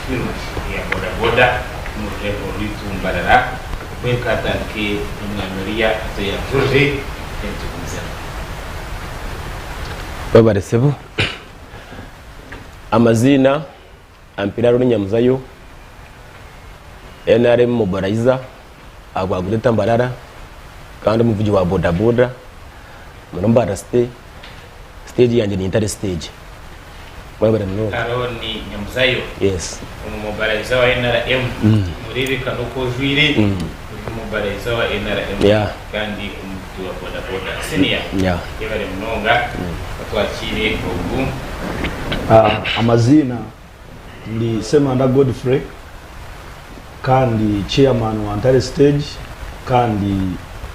Field eya Boda Boda omu rurembo rwaitu Mbarara. Mbwenu katandike n'omwami oriya atuyanjurire then tugumizemu. Webare sebo. Amaziina Ampire Arooni Nyamuzayo, NRM Mobilizer ahabwa Greater Mbarara kandi omuvugi wa boda boda muri Mbarara City, stage yangye ni Ntare stage. Mwebare munonga. Arooni Nyamuzayo, Yes. Omumobilizer wa NRM, noreebeka n'oku ojwaire ori omumobilizer wa NRM Yeah. kandi omuvugi wa boda boda. Senior, Yeah. yebare munonga otwakiire ogu. Amaziina ndi Ssemanda Godfrey kandi chairman wa Ntare stage kandi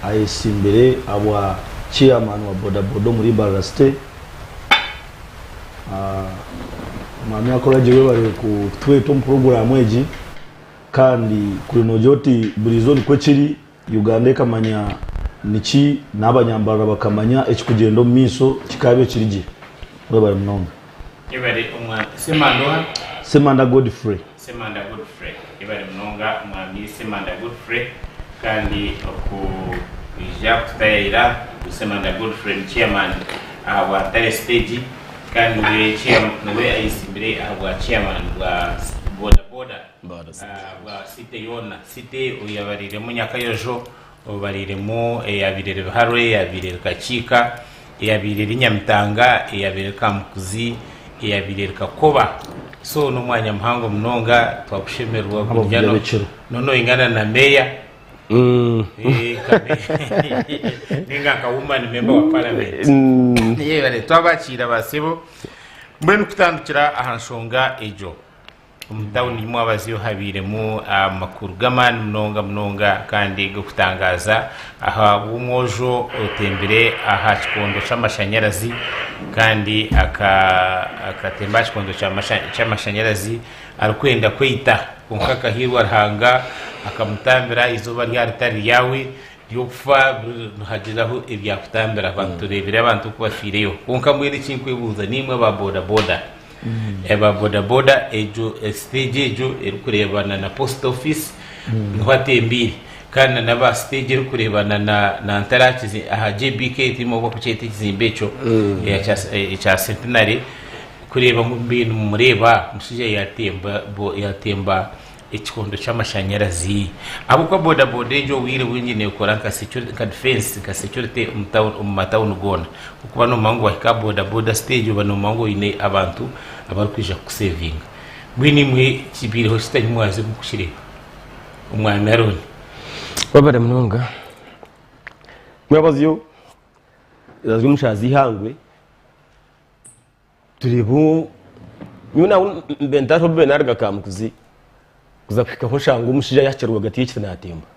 ayetsimbire ahabwa chairman wa boda boda omuri Mbarara city. Mwami Akoragye webare kutweta omu puroguraamu egi kandi kuri nogira oti buriizooba nikwo kiri Uganda ekamanya niki n'abanyambarara bakamanya ekirikugyenda omu maisho kikaaba ekiri gye. Webare munonga. Yebare omwami Ssemanda oha? Ssemanda Godfrey. Ssemanda Godfrey. Yebare munonga mwami Ssemanda Godfrey kandi okwija kututayayira. Ogu Ssemanda Godfrey ni chairman ahabwa Ntare stage kandi niwe niwe ayetsimbire ahabwa chairman bwa boda boda. Bwa city yoona. City oyabariiremu Nyakayojo, obariiremu eyabaire eri Biharwe, eyabaire eri Kakiika, eyabaire eri Nyamitanga, eyabaire eri Kamukuzi, eyabaire eri Kakoba. So n'omwanya muhango munonga twakushemererwa Abavugi ab'ekiro. Noingana na meeya ninga nka woman member wa parliament. Yebare twabakiira ba sebo. Mbwenu kutandikira aha nshonga egyo. Omu tauni y'Omwabazyo habairemu amakuru g'amaani munonga munonga kandi g'okutangaaza ahabw'omwojo otembire aha kikondo ky'amashanyarazi kandi akatemba aha kikondo ky'amashanyarazi arikwenda kweita kwonka akahiirwa Ruhanga akamutambira eizooba ryaba ritari ryawe ry'okufa nihagiraho ebyakutambira abantu tureebire abantu oku bafiireyo kwonka mbwenu eki nkwebuuza niimwe aba boda boda Aba boda boda egyo siteegi egyo erikureebana na post office niho atembeire kandi na n'aba siteegi erikureebana na na Ntare aha kizi aha JBK tihaine obu barikukyeta ekizimbe ekyo ekya ekya Centenary kureeba ngu mbe nimumureeba omushaija yatemba bo yatemba ekikondo ky'amashanyarazi ahabw'okuba boda boda egyo obwire bwingi neekora nka security nka defense nka security omu tawuni omu matawuni goona. Okuba noomanya ngu wahika aha boda boda siteegi oba noomanya ngu oine abantu abarikwija kukusevinga. Mbwenu imwe kibaireho kita ahi mwaza kukireeba? Omwami Arooni. Webare munonga. Mwebazyo ziri omu shaaha z'eihangwe tureeba nyowe naaba mbe ntariho mbe naruga Kamukuzi kuza kuhikaho nshanga omushaija yahikire rwagati y'ekiti natemba.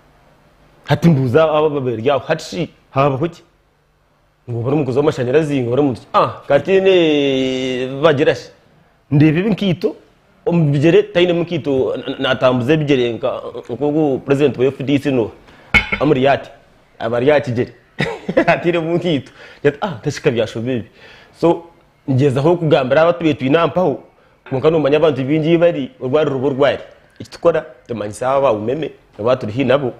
Hati mbuuza abo ababaire bari aho hati shi habaho ki? Ngu bari omukozi w'amashanyarazi ngu bari omuntu ki ah katiine bagira shi ndeeba ebinkaito omu bigyere tainemu nkaito natambuza ebigyere nka nk'ogu president wa FDC n'oha Amuriat aba ari aha kigyere atairemu nkaito ngira nti ah tashika byashoba ebi so ngyezaho kugambira abu tubaire twine aha mpaho kwonka nomanya abantu baingi ahu bari orwari ruba orwari eki tukora tumanyisa aba umeme abu turi haihi nabo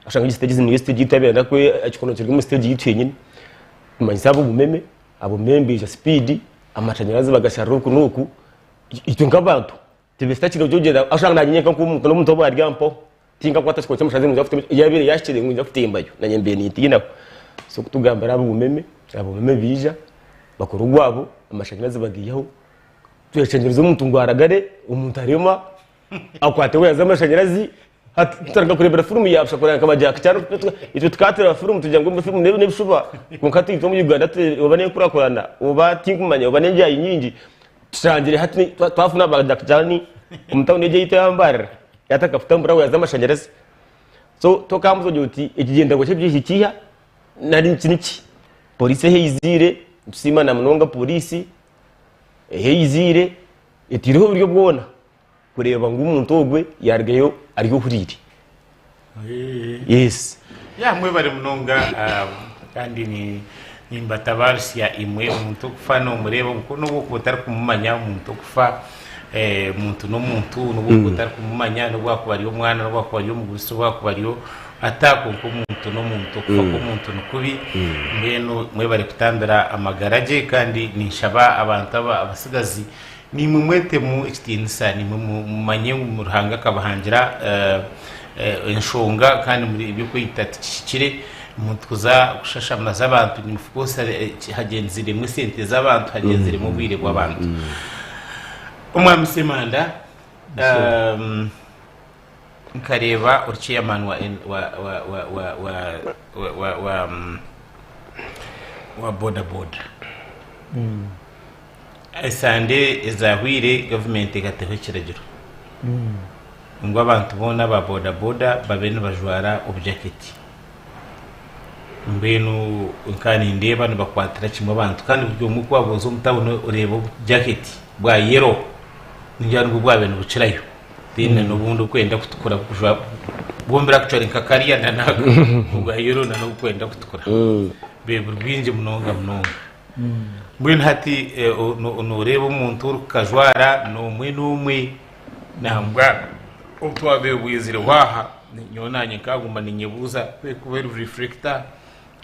oshanga egi siteegi niyo siteegi ei twabeire nakwo ekikondo kiri omu siteegi yaitu yenyini tumanyisa ab'obumeme ab'obumeme baija sipiidi amashanyarazi bagasharira oku n'oku itwe nk'abantu tibitakiri ogyenda oshanga naanye nyenka nk'omuntu n'omuntu obu ari aha mpaho tinkakwata ekikondo ky'amashanyarazi ngu nza kutemba yaabaire yaahikire ngu nza kutembayo naanye mbaire nintiinaho so kutugambira ab'obumeme ab'obumeme baija bakora ogwabo amashanyarazi bagaihaho tweshengyereza omuntu ngu aragare omuntu arema Akwate waya z'amashanyarazi hati tutandika kureebera firimu ya busha kureba nka ba Jackie Chan itwe tukaba tureeba firimu tugira ngu firimu n'ebishuba kwonka hati itwe omu Uganda oba n'enkurakurana oba tinkumanya oba n'enjaayi nyingi tushangire hati twafuna ba Jackie Chan omu tawuni egi eyaitu eya Mbarara yatandika kutambura waya z'amashanyarazi so tokambuza ogira oti ekigyendererwa kye nikiiha nari niki niki poriisi ahu eiziire nitusiima na munonga poriisi ahu eiziire etaireho oburyo bwona kureeba ngu omuntu ogwe yarugayo ari ohuriire. Yes. Ya mwebare munonga kandi ni nimbatabarutsya imwe omuntu okufa nomureeba omukono obu okuba otarikumumanya omuntu okufa. Omuntu n'omuntu n'obu orikuba otarikumumanya n'obu akuba ari omwana n'obu akuba ari omugurusi n'obu akuba ari ata kwonka omuntu n'omuntu okufa kw'omuntu ni kubi mbwenu mwebare kutambira amagara gye kandi ninshaba abantu aba abatsigazi naimwe mwetemu ekitiinisa naimwe mumanye ngu Ruhanga akabahangira enshonga kandi muri eby'okweyita tikihikire omuntu kuza kushashamaza abantu of course hagyenziremu esente z'abantu hagyenziremu obwire bw'abantu. Omwami Ssemanda nkareeba ori chairman wa wa wa wa wa wa wa wa wa wa boda boda esande ezahwire gavumenti ekateho ekiragiro ngu abantu boona aba boda boda babe nibajwara obujaketi Mbwenu nkaba nindeeba nibakwatira kimwe abantu kandi buri omwe ku waabuuza omu tawuni oreeba obujaketi bwa yero ningira nibwo bwabaire nibukirayo then n'obundi oburikwenda kutukura bwombi actually nka kariya na n'aka obwa yero na n'oburikwenda kutukura buri bwingi munonga munonga. Mbwenu hati nooreeba omuntu orikukajwara n'omwe n'omwe nangwa obu twabaire bwizireho aha nyowe naanye nkaguma ninyebuuza ku erikuba eri reflector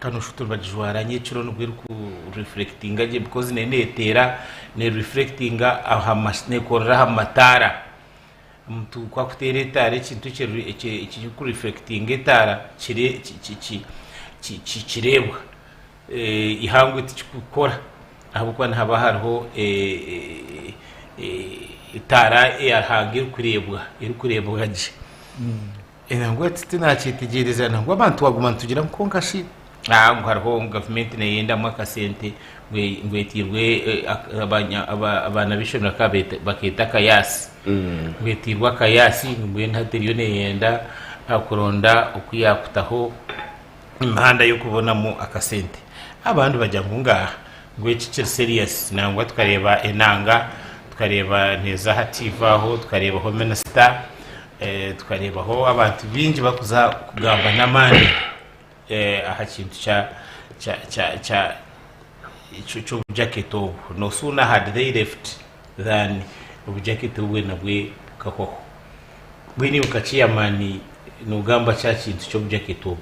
ka noshusha oti nibagijwara nyekiro nibwo erikurefurekitinga gye because neyo neteera nerefurekitinga nekorera aha mataara. Omuntu ku akuteera etaara ekintu ekirikurefurekitinga etaara kireebwa. Eihangwe tikikukora ahabw'okuba nihaba hariho etaara eya Ruhanga erikureebwa erikureebwa gye. Nangwa tinakyetegyereza nangwa abantu twaguma nitugira ngu kwonka shi ngu hariho ngu gavumenti neeyendamu akasente ngu etiirwe abaana b'eishomero bakeeta akayaasi ngu etiirwe akayaasi ngu mbwenu hati eriyo neeyenda kuronda oku yaakutaho emihanda y'okubonamu akasente. Abandi bagira ngu ngaaha, ngu eki kiri serious. Nangwa tukareeba enanga, tukareeba neeza aha TV aho, tukareebaho minisita, tukareebaho abantu baingi barikuza kugamba n'amaani aha kintu kya kya kya kya ky'obujaketi obu. No sooner had they left than obujaketi obwe nabwe bukahwaho. Mbwenu iwe nka chairman nogamba ki aha kintu ky'obujaketi obu?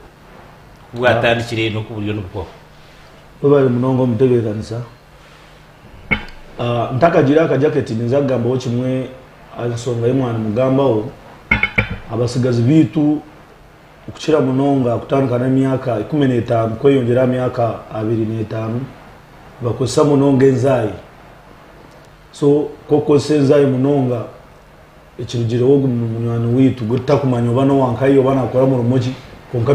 Oku bwatandikire n'oku buriyo nibuhwaho. Webare munonga omutebeekanisa. Ntakagiire aha kajaketi ninza kugambaho kimwe aha nshonga ei mwanimugambaho. Abatsigazi baitu okukira munonga kutandika n'emyaka 15 kweyongyera aha myaka 25 nibakozesa munonga enzaayi. So ku orikukozesa enzaayi munonga Ekirugireho ogu munywani waitu ogu tutakumanya oba n'owa nkahi oba naakora murimo ki kwonka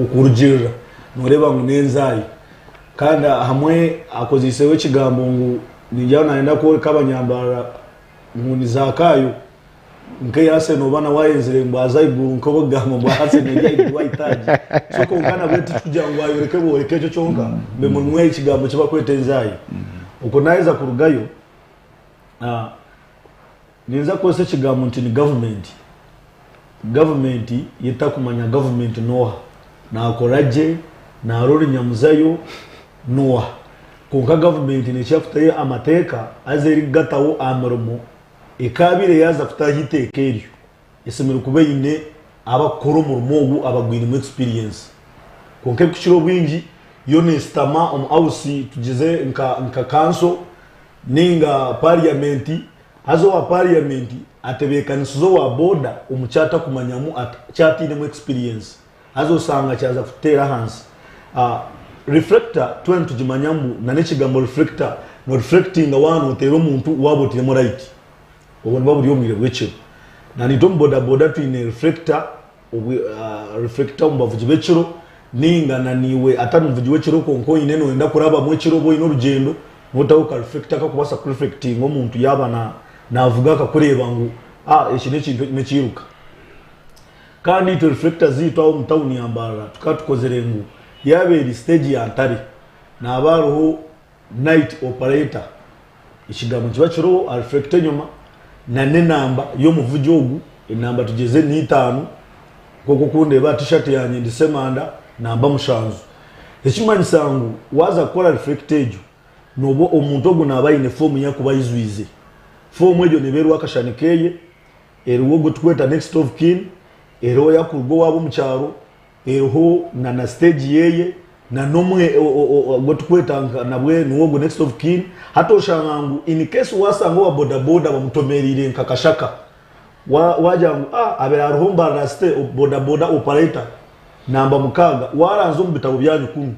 okurugiirira nooreeba ngu n'enzaayi. Kandi hamwe akoziiseho ekigambo ngu ningira naayenda kworeka abanyambarara ngu ni Zakaayo nk'eya Arsenal oba nawe ayenzire ngu aze ahaiguru nk'obu orikugamba ngu Arsenal eri ahaiguru aha itaagi. So kwonka nabwe tikikugira ngu ayoreke bworeka ekyo kyonka, mbe murimu ekigambo eki barikweta enzaayi. Okwo naaheza kurugayo. Ninza kukozesa ekigambo nti ni gavumenti. Gavumenti yetakumanya gavumenti noha, nakora gye, narora enyamuzayo, noha. Kwonka gavumenti nekira kutayo amateeka haza erikugataho aha mirimo ekabaire yaaza kutaho eiteeka eryo eshemereire kuba eine abakukora omurimo ogu abagwinemu experience. Kwonka ebikukira obwingi yo nesitama omu house tugize nka kanso Ninga parliament haza owa parliament atebekanisize owa boda omu kyatakumanyamu kyatainemu experience haza osanga kyaza kututeera ahansi. Reflector twena nitugimanya ngu na nekigambo reflector no reflectinga waaba noteera omuntu waaba otairemu light obwo nibuba buri obwire bwekiro. Na naitwe omu boda boda twine reflector reflector omu bavugi b'ekiro ninga na naiwe atari muvugi w'ekiro kwonka oine noyenda kurabamu ekiro oba oine orugyendo notaho ka reflector akakubaasa kureflectinga omuntu yaaba navuga akakureeba ngu eki n'ekintu n'ekiiruka. Kandi itwe reflector zaitu aha omu tawuni ya Mbarara tukaba tukozire ngu yaaba eri siteegi ya Ntare nihaba hariho night operator ekigambo nikiba kiriho aha reflector enyima na n'enamba y'omuvugi ogu enamba tugyeze ni itaano nk'oku okundeeba aha t-shirt yangye ndi Ssemanda namba mushanju ekimanyisa ngu waaza kukora reflector egyo nooba omuntu ogu naaba aine foomu ei arikuba aijwize. Foomu egyo neeba eriho akashushani keeye, eriho ogu turikweta next of kin, eriho yakuruga owaabo omu kyaro, eriho na na stage yeeye na n'omwe ogu turikweta nka nabwe niwe ogwo next of kin. Hati oshanga ngu in case wasanga owa boda boda bamutomereire nka kashaka, wagira ngu ah abaire ariho Mbarara city boda boda operator namba mukaaga, waranza omu bitabo byanyu kunu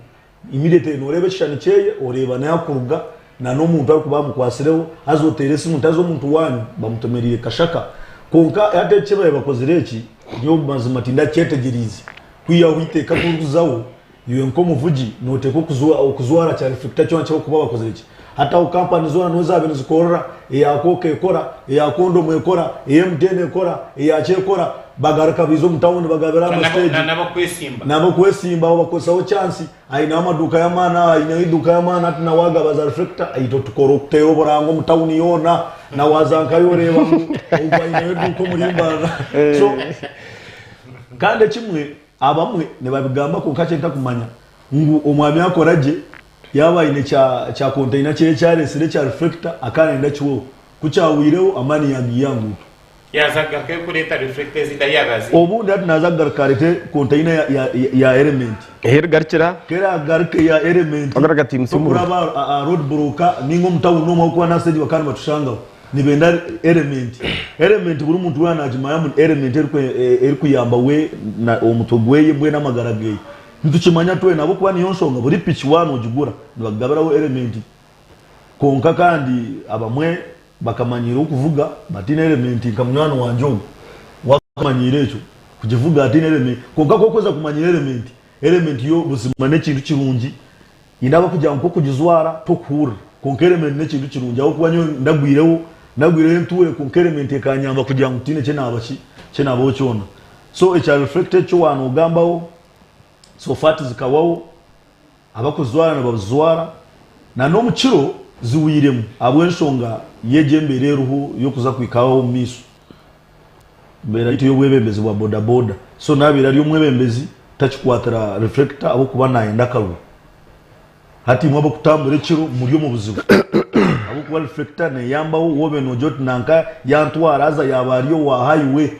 Immediately noreeba ekishushani kyeye oreeba nahu akuruga na n'omuntu arikuba amukwasireho haza oteera esimu nti haza omuntu wanyu bamutomereire kashaka kwonka hati eki ekibabaire bakozire eki nyowe mazima tindakyetegyereize kwihaho eiteeka kurikuzaho iwe nk'omuvugi noteekwa okuzwara kya reflector kyona ekibarikuba bakozire ki hati aho kampani zoona niho zabaire nizikorera eya kooka ekora eya kondomu ekora eya MTN ekora eyaki ekora Bagaruka baiza omu tawuni bagabira aha masiteegi. N'ab'okwesimba. N'ab'okwesimba aho bakozesaho chansi. Aineho amaduuka y'amaani aha, aineho eiduuka y'amaani hati nawe agaba za reflector. Itwe tukora okuteera oburango omu tawuni yoona. Nawe aza nkayo oreeba ngu ogu aineho eduuka omuri Mbarara. So kandi ekimwe abamwe nibabigamba kwonka kyentakumanya ngu omwami akora gye yaaba aine kya kya container kyeye eki areetsire ekya reflector akaba nayenda kiweho. Ku kyahweireho amaani yaagiiha aha nguuto. Yaaza kugarukayo kureeta reflector ezindi ahi yaaba aziine. Obundi hati naaza kugaruka areete container ya, ya, ya element. Ahu erigarukira. Ku eraagaruke eya element, Agaruka ati, "Musi omuriro." tokuraba aha road block nainga omu town omwo ahabw'okuba n'aha stage bakaba nibatushangaho. Nibenda element. Element buri muntu weena naagimanya ngu element erikuyamba we na omutwe gweye mbwenu amagara geye. Nitukimanya twena ahabw'okuba niyo nshonga buri piki waaba noogigura nibakugabiraho element. Kwonka kandi abamwe Bakamanyiira okuvuga bataine elementi nka munywani wangye ogu wakamanyiira ekyo kugivuga ataine elementi kwonka ku orikuheza kumanyira elementi, elementi yo buzima n'ekintu kirungi haine abarikugira ngu k'okugijwara tokuhurira kwonka elementi n'ekintu kirungi ahabw'okuba nyowe ndagwireho ndagwireho entuure kwonka elementi ekanyamba kugira ngu tihaine kinaaba ki kinabaho kyona so ekya reflector ekyo wanogambaho so far tizikabaho. Abakuzwara nibabizwara na n'omu kiro ziwiremu ahabw'enshonga y'egyo embeera eriho y'okuza kuhika aho omu maisho. Embeera yaitu y'obwebembezi bwa bodaboda. So nabeire ari omwebembezi takikwatira reflector ahabw'okuba nayenda akaruru. Hati imwe abakutambura ekiro muri omu buzibu ahabw'okuba reflector neyambaho wobe nogira oti nanka yantwara haza yaba ari owa highway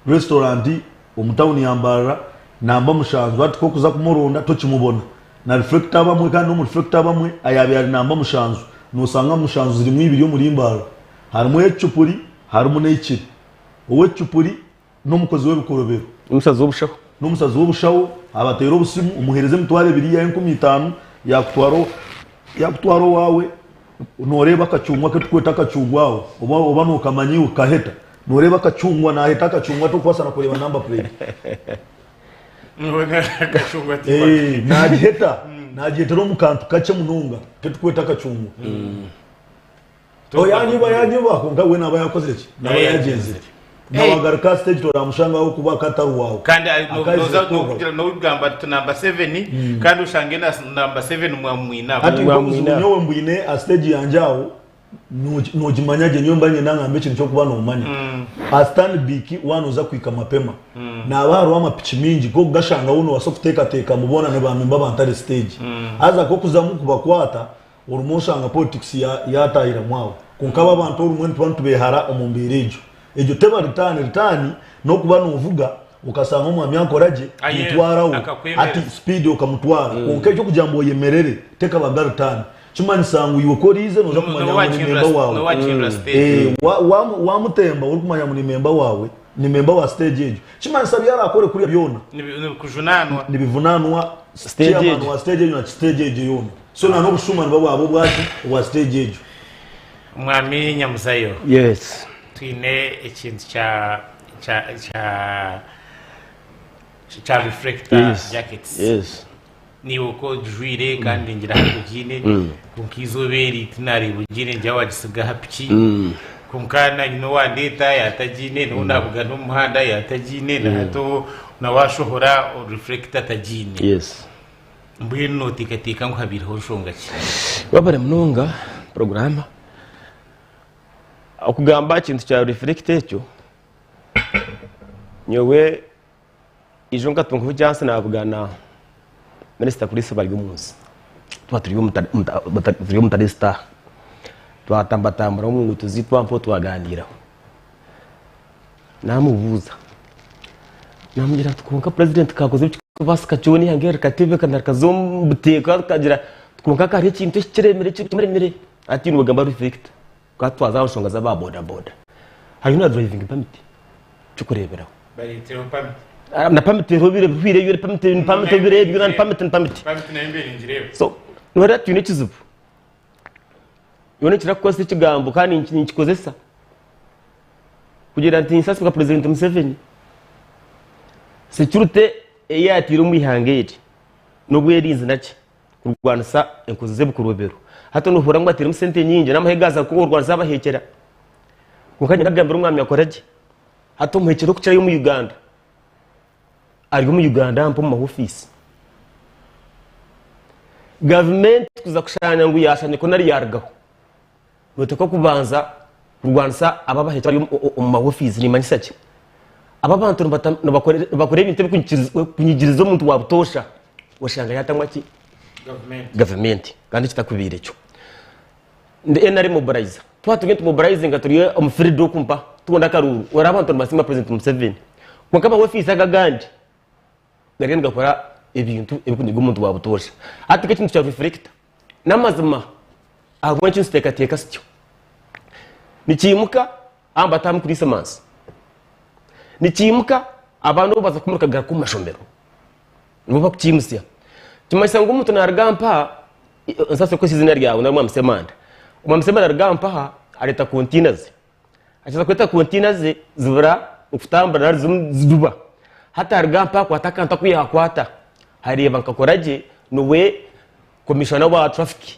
Restaurant omu town ya Mbarara namba mushanju hati kokuza kumuronda tokimubona na reflector abamwe kandi nomu reflector abamwe ayabaire ari namba mushanju nosanga mushanju zirimu ibiri omuri Mbarara harimu eyekicupuri harimu neyikire owekicupuri nomukozi webikorobero Nomusazi wobushaho. Nomusazi wobushaho abateera obusimu omuhereze emitwaro ebiri yihaho enkumi itano yakutwara yakutwara owawe noreeba akacungwa akitukweta akacungwa aho oba oba nokamanya iwe kaheta Noreeba akacungwa naheta akacungwa tokubaasa na kureeba number plate. Akacungwa Eh, nagiheta nagihetera omu kantu kakye munonga ketukweta akacungwa. Oyanyiba yanyiba kwonka we naba yakozire ki? Naba yagyenzire. Nawagaruka aha stage toramushangaho kuba akatari waawe. Kandi Akaizire kukurora. nokugira nokugamba nti namba 7 kandi oshange na namba 7 mwamwine aho. Hati Mwamwine nk'obuzibu aho. nyowe mbwine aha stage yangye aho Nogimanya gye nyowe mba niinyenda ngambe ekintu ky'okuba noomanya. Aha Stanbic waaba nooza kuhika Mapema, naaba hariho amapiki maingi nk'okugashangaho noobaasa kuteekateeka ngu boona ni baamemba ba Ntare siteegi. Haza nk'okuzamu kubakwata orimu oshanga politics yaatahiramu aho. Kwonka abo abantu obumwe nituba nitubeehara omu mbeera egyo. Egyo teba ritaani, ritaani n'okuba noovuga okashanga omwami akora gye mutwaraho hati sipiidi okamutwara kwonka eky'okugira ngu oyemerere tekabaga ritaani. Kimanyisa ngu iwe ku oriize nooza kumanya ngu ni memba waawe. Wamutemba orikumanya ngu ni memba waawe, ni memba wa siteegi egyo. Kimanyisa ebi araakore kuriya byona nibivunaanwa chairman wa siteegi egyo na siteegi egyo yoona. So na n'obushuma nibwo bwaba obwaki obwa siteegi egyo. Mwami Nyamuzayo, Yes. twine ekintu kya kya kya kya reflector Yes. jackets. Yes. Naiwe oku ogijwaire kandi ngira hati ogiine kwonka eizooba eri tinareeba ogiine ngira waagisiga aha piki kwonka nanye n'owandeeta yaatagiine n'ou naabugana omu muhanda yaatagiine na hati nawe ashohora reflector tagiine. Yes. Mbwenu nooteekateeka ngu habaireho nshonga ki? Webare munonga puroguraama. Okugamba aha kintu kya reflector ekyo, nyowe Ijo nkatungaho chance nabugana Minisita Chris Baryomunsi tuba turi omu Tare Star. Twatambatambura omu nguuto zaitu aha mpaho twaganiiraho. Namubuuza, namugira nti kwonka purezidenti kakoze ekirikubaasika kyona eihanga eri rikatebeekana rikaza omu buteeka rikagira kwonka hariho ekintu ekikiremire ekiremire hati nibagamba reflector tukaba twaza aha nshonga z'aba boda boda hariho na driving permit ky'okureeberaho. Bareetireho permit. Na permit eriho bihwireyo permit permit ebiro ebyo permit ni permit. Permit nayo mbaire ningireeba. So noreeba twine ekizibu. Nyowe ninkira kukozesa ekigambo kandi ninkikozesa kugira nti ninsasibwa Purezidenti Museveni. Security ei yaateire omu ihanga eri n'obwerinzi nakye kurwanisa enkozi z'ebikorobero. Hati nohurira ngu bateiremu sente nyingi n'amahe gaaza kurwanisa abahekyera. Kwonka nyine kugambira omwami akore gye. Hati omuhekyera orikukirayo omu Uganda ari omu Uganda mpa omu mahofiisi. Gavumenti kuza kushanya ngu yashanyako nari yarugaho, noteekwa kubanza kurwanisa abo abahekire abari omu mahofiisi. Nimanyisa ki? Abo abantu nibakora ebintu ebirikunyigiriza omuntu wa butoosha oshanga yatamwa ki? Gavumenti kandi ekitakubaire kyo. Ndi NRM mobilizer. Twaba turi nitumobilizinga turi omu field oku mpa tubona akaruuru oraba abantu nibasiima President Museveni. Kwonka amaofiisi ago agandi gariyo nigakora ebintu ebirikunyigwa omuntu wa butoosha. Hati nk'ekintu kya reflector n'amazima ahabw'enki nituteekateeka sityo? Nikiimuka aha nibatahamu Christmas, nikiimuka abaana obu baza kumurika kugaruka omu mashomero. Nibo bakukiimutsya. Kimanyisa ngu omuntu naaruga mpaha, nsaasire kukozesa eiziina ryawe nari Mwami Ssemanda. Omwami Ssemanda aruga mpaha areeta kontiina ze. Akiza kureeta kontiina ze zibura okutambura nari ziduba. Hati aruga mpaha akwata akantu aku yaakwata areeba nkakora gye niwe komishona wa traffic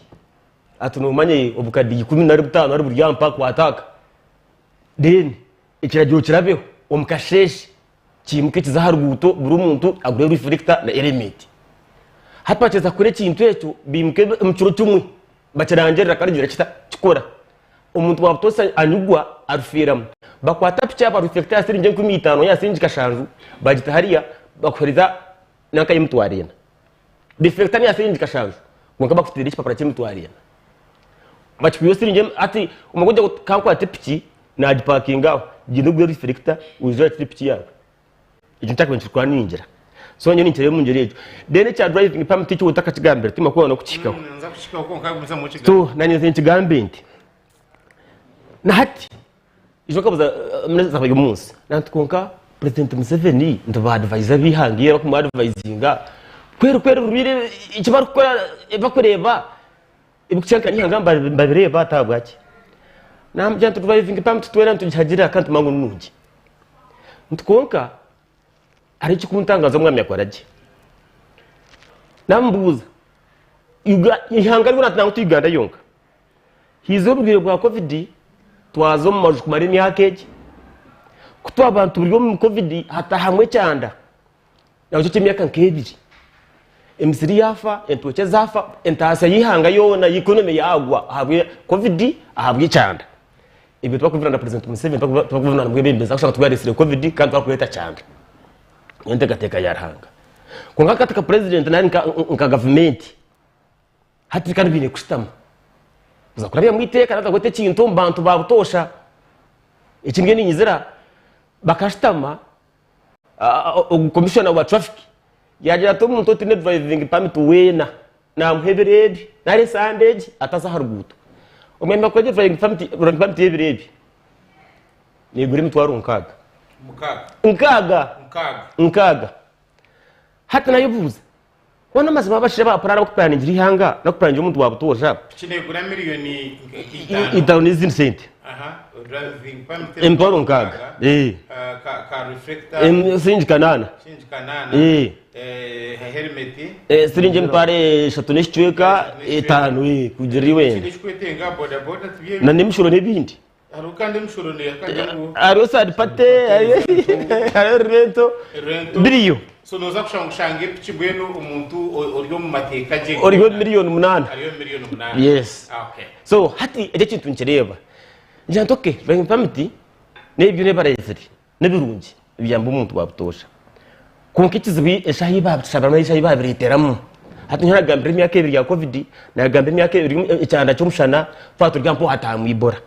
ati noomanya obukadde ikumi nari butaano nari buri aha mpaha kwata aka. Then ekiragiro kirabeho omu kasheeshe. Kiimuke kize aha ruguuto buri omuntu agure reflector na element. Hati bakiza kukora ekintu ekyo baimuke omu kiro kimwe bakirangirira kandi kigira kita kikora. Omuntu wa butoosha anyugwa arufiiramu. Bakwata piki aba reflector ya siringi 5000 ya siringi kashanju bagita hariya bakuhereza nanka y'emitwaro ena. Reflector neya siringi kashanju kwonka bakuteera ekipapura ky'emitwaro ena. Bakikwihaho siringi hati omanye kugira ngu kankwate piki Nagipakinga aho, gyenda ogure reflector oije orakire piki yaawe. Ekyo nikyo kyakaba nikikuraningira. So nyowe ninkireeba omu ngyeri egyo. Then ekya driving permit ekyo otakakigambira tihaine kuba nokukihikaho. Ninza kukihikaho kwonka gumizamu okigambe. So nanye nze nkigambe nti nahati ijo nkabuza minisita Baryomunsi nanti kwonka president Museveni nti ba advisor b'eihanga eri abakumuha advisinga kweri kweri rwire eki barikukora bakureeba Ebikucwenkana eihanga nibabireeba ati ahabwaki? Namugira nti driving permit twena nitugihagirira kandi nitumanya ngu ni nungi. Nti kwonka hariho ekirikuntangaza omwami akora gye. Namubuuza eihanga ryona nangwa ti Uganda yonka, haiza oburwaire bwa covid twaza omu maju kumara emyaka egi, ku twaba turi omu covid hataahamu ekyanda. Nakyo ky'emyaka nk'ebiri. Emisiri yaafa, entookye zaafa, entaasya y'eihanga yoona economy yaagwa ahabwa covid, ahabw'ekyanda. Ebyo tibakubivuna na President Museveni, tibakubivuna na mwebembezi ahabw'okushanga twiwe areetsire covid kandi twakureeta kyanda. Niyo nteekateeka ya Ruhanga. Kwonka hati nka President nari nka gavumenti, hati kandi baine kushutama kuza kurabyamu eiteeka nari kureeta ekintu omu bantu ba butoosha. Eki mbwenu niinyizira bakashutama Ogu commissioner wa traffic yagira ati omuntu otaine driving permit weena namuha ebiro ebi nari esande egi ataza aha ruguuto. Omwami akwegye driving permit y'ebiro ebi negura emitwaro nkaaga. Nkaaga. Nkaaga. Hati nayebuuza Hoona amazima abashaija ba puraani abakupuraningira eihanga n'okupuraningira omuntu wa butoosha. Piki negura miriyoni itaano. Itaano n'ezindi sente. Aha, driving permit Emitwaro nkaaga. Eh. Ka, ka reflector. Siringi kanaana. Siringi kanaana. Eh. Eh, helmet. Eh, siringi emitwaro eshatu n'ekicweka etaano eh, kugira iwe. Ekindi ekikwetenga boda boda tibyo. Na n'emishoro n'ebindi. Hariho kandi emishoro neyakajya ngu Hariho third party, hariho rento, Rento. biriyo. So noza kushanga oshanga epiki mbwenu omuntu ori omu mateeka gye Oriho 8,000,000. Ariho 8,000,000. Yes. Okay. So hati ekyo ekintu nkireeba ngira nti okay driving permit n'ebyo n'ebibareetsire n'ebirungi nibiyamba omuntu wa butoosha. Kwonka ekizibu eshaaha ei baabitushabiramu nari eshaaha ei baabireeteramu. Hati nyowe nagambire emyaka ebiri ya covid, nagamba emyaka ebiri ekyanda ky'omushana, twaba turi mpoho hataahamu Ebola.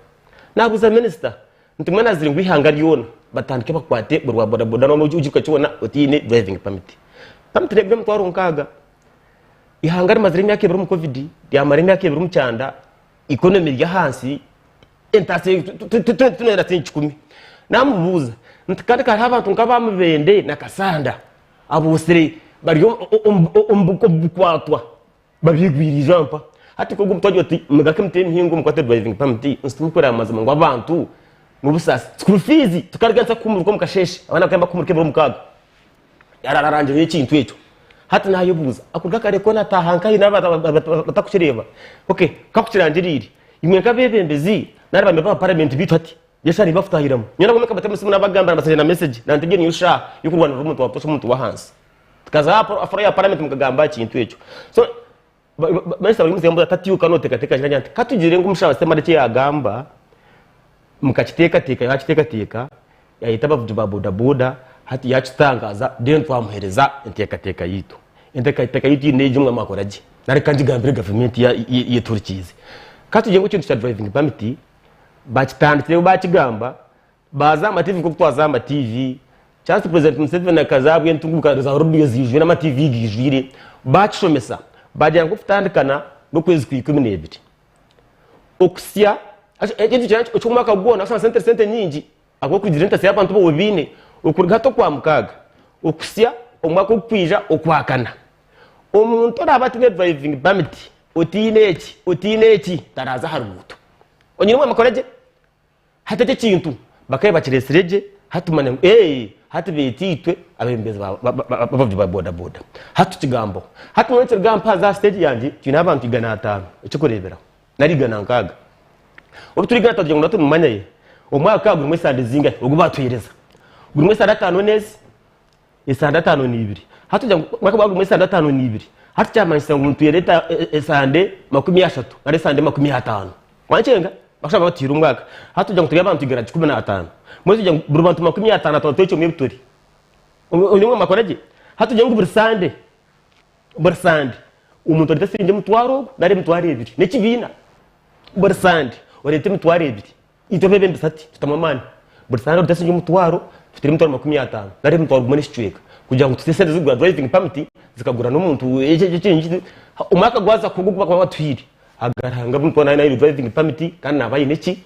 Nabuuza minisita nti mbwenu azire ngu eihanga ryona batandike bakwate buri wa bodaboda n'ogiruka kyona otaine driving permit. Permit negura emitwaro nkaaga. Eihanga rimazire emyaka ebiri omu covid, ryamara emyaka ebiri omu kyanda, economy eri ahansi, entaasa tunenda siringi kikumi. Namubuuza nti kandi hariho abantu nk'aba Mubende na Kasanda aboosire bari omu bukwatwa babyigwiriire mpa. Hati nk'ogu omuntu agira oti mugake muteho emihingo mukwate driving permit nsi timukureba mazima ngu abantu n'obusaasi. School fees tukarega nsa kuhumuruka omu kasheeshe abaana bakagenda bakuhumuruka ebiro mukaaga. Ararangirira ekintu ekyo. Hati naayebuuza, akuruga kare koona ataaha nkahi naaba batakukireeba? Okay, kakukirangiriire, imwe nk'abeebembezi nari ba memba ba paramenti baitu hati, eshaaha niba bakutahiramu. Nyowe nabwo nkabatema esimu nabagambira nabasendera na message, nantegyera niyo shaaha y'okurwanirira omuntu wa butoosha omuntu w'ahansi. Tukaza aha floor ya paramenti mukagamba aha kintu ekyo. So, minisita Balimuzi yambuuza ati, Hati iwe nooteekateeka ki? Naagira nti, Ka tugire ngu omushaija Semali eki yaagamba mukakiteekateeka, yaakiteekateeka, yaayeta abavugi ba bodaboda, hati yaakitangaaza, then twamuheereza enteekateeka yaitu. Enteekateeka yaitu n'egi ngu mwakora gye, nari ka ngigambire gavumenti yetuhurikiize. Ka tugire ngu ekintu kya driving permit bakitandikireho baakigamba, Baaza aha matiivi nk'oku twaza aha matiivi. Chance President Museveni akaza ahabw'entunguuka za rediyo ziijwire n'amatiivi gaijwire. Baakishomesa baagira ngu okutandikana n'okwezi kwa 12 okuhitsya ekintu eky'omwaka gwona oshanga sente sente nyingi ahabw'okugira entasi y'abantu baawe baine okuruga hati okwamukaaga okuhitsya omwaka ogurikwija okwakana. Omuntu oraabe ataine driving permit otaine eki otaine eki taraaza aha ruguuto. Onyine omwami gye? Hati eki ekintu bakaba bakireetsire gye, hati tumanya ngu ee hati beeta itwe abeebembezi b'abavugi ba bodaboda. Hati tukigambaho. Hati nyowe nikiruga mpa haza aha siteegi yangye twine abantu 500 eky'okureeberaho nari 160. Obu turi 500 tugira ngu tumumanya ye, omwaka gurimu esande zingahi ogu baatuheereza? Gurimu esande ataano n'ezi? Esande ataano n'ibiri. Hati tugira ngu omwaka gwaba gurimu esande ataano n'ibiri, hati kyamanyisa ngu nitwera esande 30 nari esande 50. Wankyenga? Bakashaba batuhaire omwaka. Hati tugira ngu turi abantu 115. Mbwenu tugira ngu buri bantu 50 twaba twecwemu ebituri. Oine omwami akora gye? Hati tugire ngu buri Sande, buri Sande omuntu areete siringi omutwaro ogwo nari emitwaro ebiri n'ekibiina. Buri Sande oreete emitwaro ebiri. Itwe abeebembezi hati tutamu amaani. Buri Sande oreete siringi omutwaro, tuteere emitwaro 50 nari omutwaro gumwe n'ekicweka kugira ngu tute esente z'okugura driving permit zikagura n'omuntu eki omwaka gwaza kuhwa ogu bakuba batuhaire. Agaranga buri muntu naaba aine driving permit kandi naaba aine ki?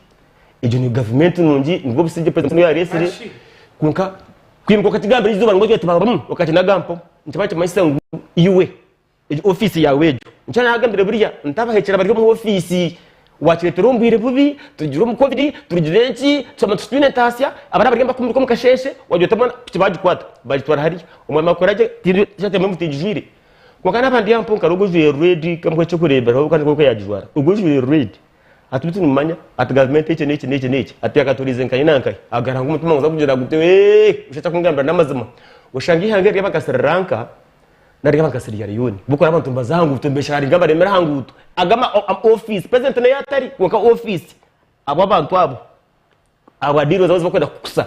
Egyo ni gavumenti nungi nibwo busingye president Museveni obu yaresire kwonka kwimuka okakigambira eizooba rimwe oti babamu okakinaga mpaho nikiba nikimanyisa ngu iwe egyo ofiisi yaawe egyo nikyo nagambire buriya nti abahekyera bari omu ofiisi wakiretera omu bwire bubi turugire omu covid turugire nki tushoma twine entaasya abari abari nibakumiruka omu kasheeshe wagira oti mbwenu piki bagikwata bagitwara hariya omwami akora gye tiishaati emwe tigijwire. Kwonka naaba ndi aha mpunka hariho ogujwaire red kamuhe ekyokureeberaho kandi nk'oku yaagijwara. Ogujwaire red ati beitu nimumanya ati gavumenti eki n'eki n'eki n'eki ati yakaturiize nkahi na nkahi agaranga omutima nguza kugira guti eeh busha ekyakungambira n'amazima. Oshanga eihanga eryaba nka Sri Lanka nari eryaba nka Sierra Leone bo kureba abantu nibaza aha nguuto nibesharinga baremire aha nguuto. Aga ama ofiisi president nahi atari kwonka ofiisi abo abantu abo. Aba dealers abu barikwenda kukusa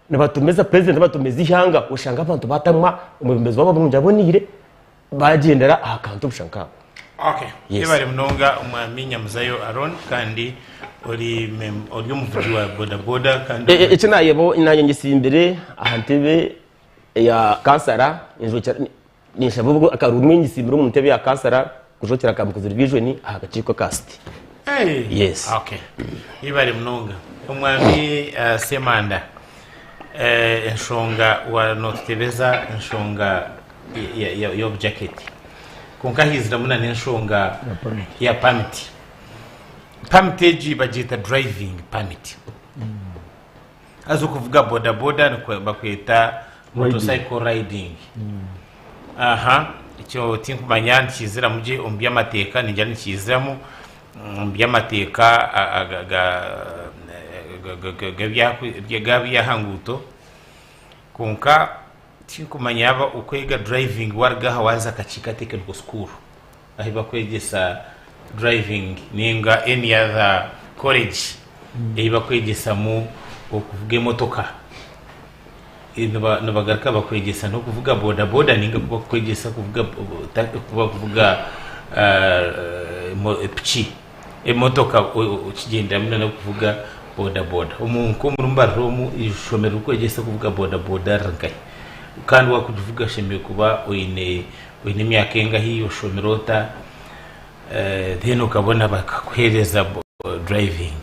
nibatumiza president nibatumiza eihanga oshanga abantu batamwa omwebembezi waabo murungi aboneire bagyendera aha kantu busha nkaako. Okay. Yes. Yebare munonga omwami Nyamuzayo Aron kandi ori mem- ori omuvugi wa boda boda kandi Eki nayebo nanye nyesimbire aha ntebe ya kansara ninjwekyera ninshaba obwo akaruru nyesimbire omu ntebe ya kansara kujwekyera Kamukuzi division aha kakiiko aka city. Hey. Yes. Okay. Yebare munonga. Omwami uh, Semanda eh, enshonga wa notutebeza enshonga y'obujaketi kwonka haiziremu na n'enshonga ya permit. Permit egi bagyeta driving permit. Haza okuvuga boda boda bakweta motorcycle riding. Aha, ekyo tinkumanya nikiiziramu gye omu by'amateeka, ningira nikiiziramu omu by'amateeka g'aby'aha nguuto. Kwonka tinkumanya yaaba okwega driving waruga aha waaza Kakiika Technical School ahu bakwegyesa driving ninga any other college ei bakwegyesamu okuvuga emotoka. Nibagaruka bakwegyesa n'okuvuga bodaboda ninga ku bakukwegyesa kuvuga kuvuga piki, emotoka okigyenderamu na n'okuvuga bodaboda. Nk'omuri Mbarara omu eishomero ririkukwegyesa kuvuga bodaboda riri nkahi? Kandi waakugivuga oshemereire kuba oine emyaka engahi, oshomire ota? Then okabona bakakuhereza driving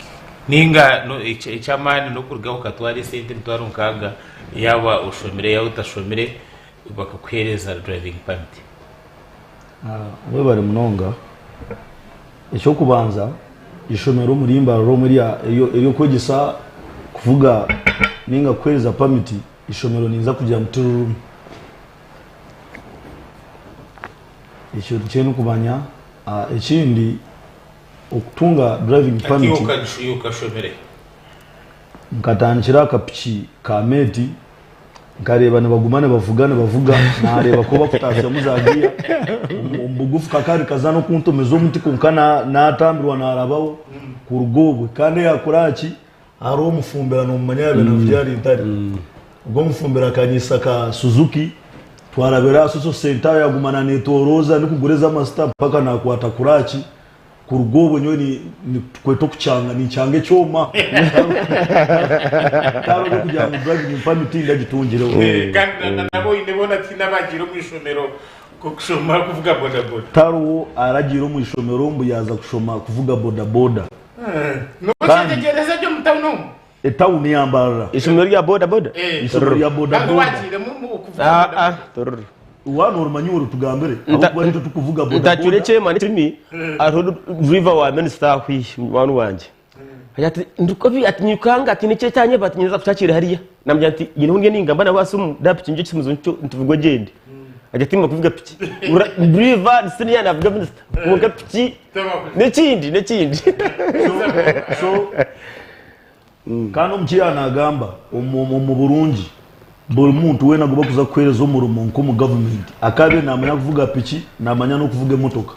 ninga ekyamaani nokurugaho okatwara esente emitwaro nkaga yaaba oshomire yaaba otashomire bakakuhereza driving permit. Webare munonga. Ekyokubanza ishomero omuri Mbarara omu eryokwegyesa kuvuga ninga kukuhereza permit, ishomero ninza kugira ngu tiririmu. Ekyo nikyo ndikumanya. Ekindi okutunga driving Hati permit iwe okashomire? Nkatandikira aha kapiki ka meeti nkareeba nibaguma nibavuga nibavuga nareeba ku bakutaasyamu za giya omu bugufu kakaba nikaza n'okuntomeza omuti kwonka natambirwa narabaho kuruga obwe kandi eya kuraki hariho omufumbira nomumanya yaabaire navugira ahari Ntare. Ogwo omufumbira akanyisa ka Suzuki twarabira aha Soso Centre aho yaguma nanetoroza ndikugura ez'amasita mpaka nakwata kuraki kuruga obwo nyowe tukweta okukyanga ninkyanga ekyoma tihariho ebyokugira ngu driving permit ndagitungireho. Kandi nabo oine boona tihaine abagiire omu ishomero kushoma kuvuga bodaboda. Tihariho aragiire omu ishomero mbu yaaza kushoma kuvuga bodaboda. Nokyetegyereza gye omu tawuni omu? Etawuni ya Mbarara. Ishomero rya boda boda? Ishomero rya boda Kandi boda. wagiiremu omu kuvuga boda Aa, boda? tororo. Waaba norimanya oritugambire ahabw'okuba nitwe turikuvuga boda Ntacure boda. ekyema n'ekirimi hariho driver wa minisita ahwihi munywani wangye. Agira ati ndikubi ati nyikanga ati niki ekyanyeba ati nyinza kukyakira hariya. Namugira nti nyine ou ndiyo ningamba nawe aha simu da piki nikyo kisumuzo nikyo nituvuga ogyende. Agira ati timba kuvuga piki. Driver senior navuga minisita kwonka piki N'ekindi, n'ekindi. So, kandi omu ki yaanagamba omu omu burungi buri muntu weena agu bakuza kukuheereza omurimo nk'omu gavumenti akaabaire naamanya kuvuga piki naamanya n'okuvuga emotoka.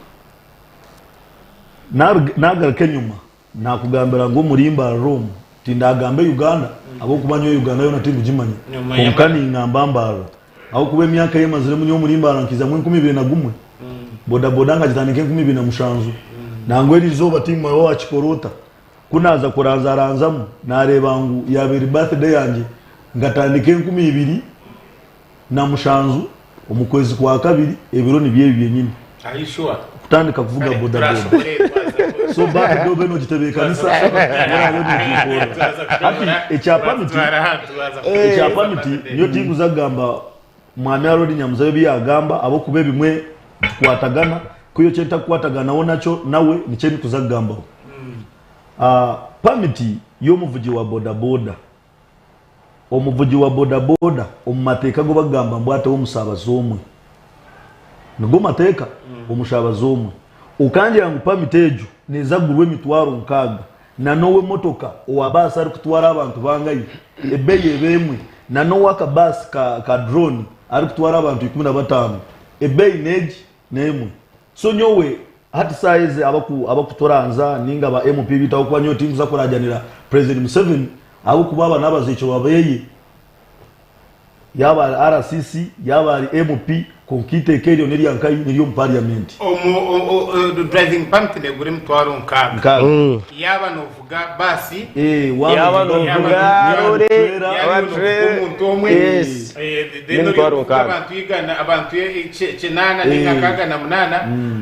Naaruga naagaruka enyima naakugambira ngu omuri Mbarara omu tindagambe Uganda ahabw'okuba nyowe Uganda yoona tinkugimanya Noomanya kwonka Mbarara. ningamba Mbarara ahabw'okuba emyaka ei maziremu nyowe omuri Mbarara nkaizamu 2001. Bodaboda nkagitandika 2007. Nangwa eri izooba tiimanya waaba wakikora ota. Ku naaza kuranzaranzamu naareeba ngu yaaba eri birthday yangye nkatandika 2007 omu kwezi kwa kabiri ebiro nibyo ebi byenyini. Are you sure? Kutandika kuvuga Kare, bodaboda. turashobore twaza So birthday obe nogitebeekanisa oraabe nogikorera. twaza Hati kushobora ekya permit twatwara aha twaza ekya kutereeza permit birthday. nyowe tinkuza kugamba Mwami Aroni Nyamuzayo ebi yaagamba ahabw'okuba ebimwe tukwatagana, ku eki ntakukwataganaho nakyo nawe nikyo ndikuza kugambaho. Pamiti y'omuvugi wa bodaboda. Omuvugi wa bodaboda omu mateeka agu bakugamba ngu ateho omusaabaze omwe. Nigo mateeka? Omushaabaze omwe. Okangira ngu pamiti egyo neeza kugurwa emitwaro nkaaga Na n'ow'emotoka owa baasi arikutwara abantu bangahi, ebeeyi eba emwe. Na n'ow'akabaasi ka ka drone arikutwara abantu 15, ebeeyi n'egi n'emwe. So nyowe hati saaha ezi abaku abakuturanza ninga ba MP beitu ahabw'okuba nyowe tinkuza kuraajanira President Museveni ahabw'okuba aba n'abaziikirwa beeye. Yaaba ari RCC, yaaba ari MP, kwonka eiteeka eryo n'erya nkahi? N'ery'omu Parliament. Omu o, o, driving permit negura emitwaro nkaaga. Nkaaga. Yaaba novuga baasi, Eh, waaba Yaaba novuga novuga yaaba loore, trailer, yaaba aba novuga trailer, omuntu omwe, yes. eh, then ori N'emitwaro okuvuga nkaaga. abantu igana, abantu kinaana ninga Eh. nkaaga na munaana,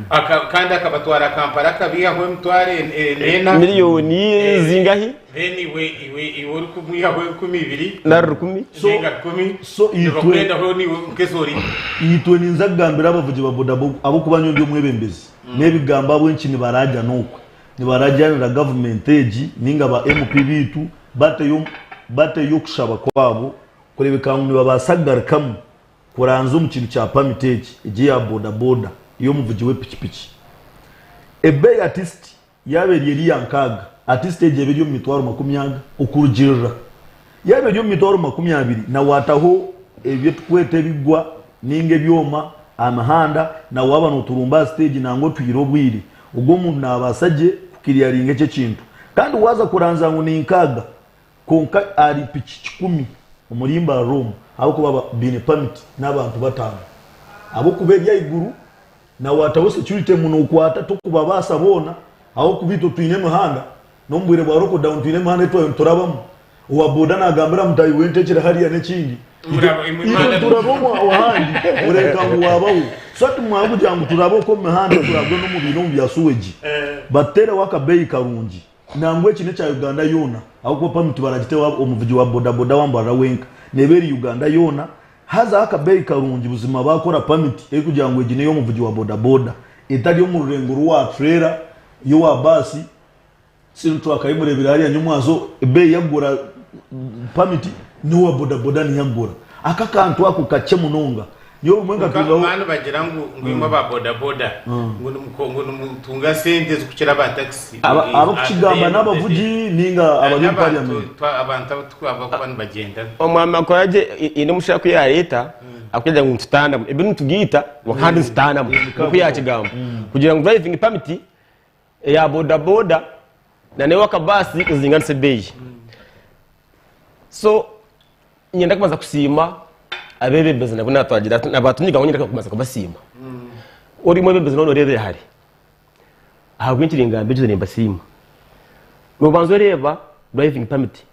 aka, kandi akabatwara Kampala akabiihaho emitwaro ena. Miliyoni zingahi? Then iwe iwe iwe orikumwihaho 2000 Nari rukumi. So- ninga rukumi so itwe- nibakwendaho niiwe nk'ezi ori. Itwe ninza kugambira abavugi ba boda ahabw'okuba nyowe ndi omwebembezi n'ebigambo ahabw'enki nibaraagyana okwe nibaragyanira gavumenti egi ninga ba MP baitu bateyo bateyo okushaba kwabo kureebeka ngu nibabaasa kugarukamu kuranza omu kintu kya pamiti egi egi eya boda boda ey'omuvugi w'epikipiki ebeeyi atisiti Yaaba eri eri ya nkaaga, at stage eba eri omu mitwaro makumyaga okurugiirira. Yaaba eri omu mitwaro 20 na waataho ebi tukweta ebigwa ninga ebyoma aha mihanda na waaba nooturumba aha stage nangwa otwire obwire, ogwo omuntu naabaasa gye kukiriyaringa ekyo ekintu. Kandi waaza kuranzya ngu ni nkaaga kwonka ahari piki kikumi. Omuri Mbarara omu ahabw'okuba baine pamiti n'abantu bataano ahabw'okuba eri ahaiguru na waataho security ngu nookwata tokubabaasa boona ahabw'okuba itwe twine emihanda n'omu bwire bwa lockdown twine emihanda ei twaba niturabamu owa boda naagambira mutaahi we ntekyere hariya n'ekindi itwe nituraba omu ahandi oreebeka ngu waabaho so hati mwaba kugira ngu turabe okwo omu mihanda turagwe n'omu biina omu bya sewage batuteereho akabeeyi karungi. Nangwa eki n'ekya Uganda yoona ahabw'okuba pamiti baragiteho omuvugi wa bodaboda wa Mbarara wenka. Neeba eri Uganda yoona haza akabeeyi karungi buzima baakora pamiti erikugira ngu egi n'ey'omuvugi wa bodaboda etari omu rurengo rw'owa tureera, y'owa baasi, Sino twakayimureebire hariya nyomwazo ebeeyi yakugura pamiti n'owa bodaboda niyo akugura. Aka akantu ako kakye munonga. Nyowe obumwe Kwonka nkatungaho. mani bagira ngu ngu imwe aba boda boda ngu nimuko ngu nimutunga sente ezikukira aba taxi Aba- at the Abarikukigamba end of the n'abavugi day. ninga abari omu N'abantu parliament. twa- abantu abu tuku- abakuba nibagenda. Omwami akoragye haine omushaija ku yareeta akugira ngu nitutanamu ebi nitugiita kandi nitutanamu nikwo yakigamba kugira ngu driving permit eya boda boda na n'ey'akabaasi nizinganisa ebeeyi so Niinyenda kubanza kusiima abeebembezi nabo naatwagira naabatunyiga ngu niinyenda kubanza kubasiima. Ori omwebembezi nooba nooreebera hare. Ahabw'enki ningamba ekyo nimbasiima? Noobanza oreeba driving permit